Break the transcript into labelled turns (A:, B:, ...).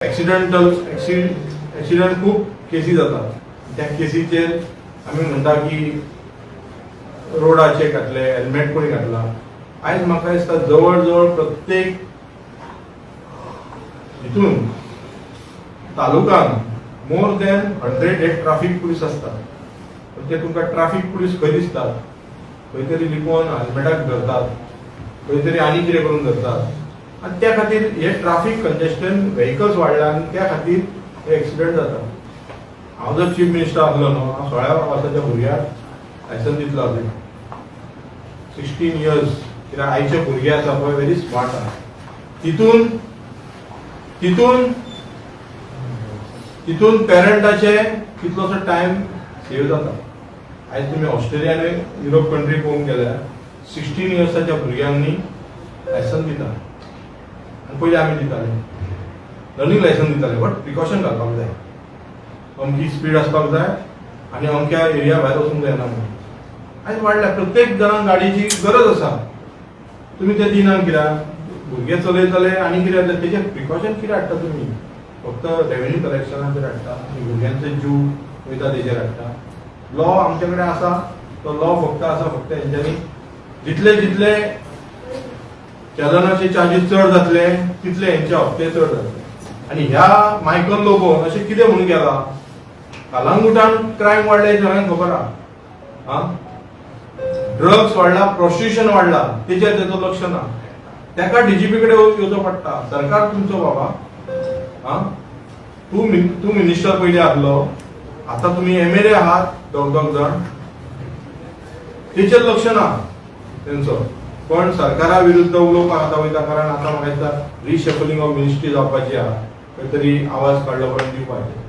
A: एक्सिडंटल accident खूब केसी जातात. त्या केसीचेर आमी म्हणटा की रोडाचे घातले, हेल्मेट कोणी घातला. आयज म्हाका दिसता जवळ जवळ प्रत्येक हितून तालुकान मोर दॅन 100 हे ट्राफीक पुलीस आसतात. पण ते तुमकां ट्राफीक पुलीस खंय दिसतात? खंय तरी लिपोवन हेल्मेटाक धरतात, खंय तरी आनी कितें करून धरतात. आनी त्या खातीर हे ट्राफीक कंजेस्टन, व्हेकल्स वाडल्या आनी त्या खातीर हे एक्सिडंट जातात. हांव जर चीफ मिनिस्टर आसलो न्हू, हांव 16 वर्साच्या भुरग्याक लायसन्स दितलो आसलो, 16 इयर्स. कित्याक आयचे भुरगे आसा पळय, व्हेरी स्मार्ट आहा. तितून तितून तितून पेरंटाचे कितलोसो टायम सेव जाता. आयज तुमी ऑस्ट्रेलिया आनी युरोप कंट्री पळोवंक गेल्यार 16 इयर्साच्या भुरग्यांनी लायसन्स दिता. आनी पयलीं आमी दिताले, लर्नींग लायसन्स दिताले, बट प्रिकॉशन घालपाक जाय. अमकी स्पीड आसपाक जाय आनी अमक्या एरिया भायर वचूंक जायना म्हणून. आयज वाडल्या, प्रत्येक जाणांक गाडयेची गरज आसा. तुमी ते दिनात कित्याक? भुरगे चलयतले आनी कितें जातलें? तेजें प्रिकॉशन कितें हाडटा तुमी? फक्त रेव्हेन्यू कलेक्शनाचेर हाडटा आनी भुरग्यांचे जीव वयता तेजेर हाडटा. लॉ आमचे कडेन आसा, तो लॉ फक्त आसा. फक्त हेंच्यांनी जितले जितले चलनाचे चार्जीस चड जातले, तितले हेंचे हप्ते चड जातले. आनी ह्या मायकल लोबोन अशें कितें म्हणून गेला? कलांगुटान क्रायम वाडले, सगळ्यांक खबर आहा. आं, ड्रग्स वाडला, प्रोस्टिट्युशन वाडला, तेचेर तेचो लक्ष ना. तेका डीजीपी कडेन येवचो पडटा. सरकार तुमचो बाबा. आं, तूं मिनिस्टर पयलीं आहलो, आतां तुमी एमएलए आहात दोग दोग जाण. तेचेर लक्ष ना तेंचो. पण सरकारा विरुद्ध उलोवपाक आतां वयता, कारण आतां म्हाका दिसता रिशफलिंग ऑफ मिनिस्ट्री जावपाची आहा. खंय तरी आवाज काडलो पर्यंत दिवपाचें.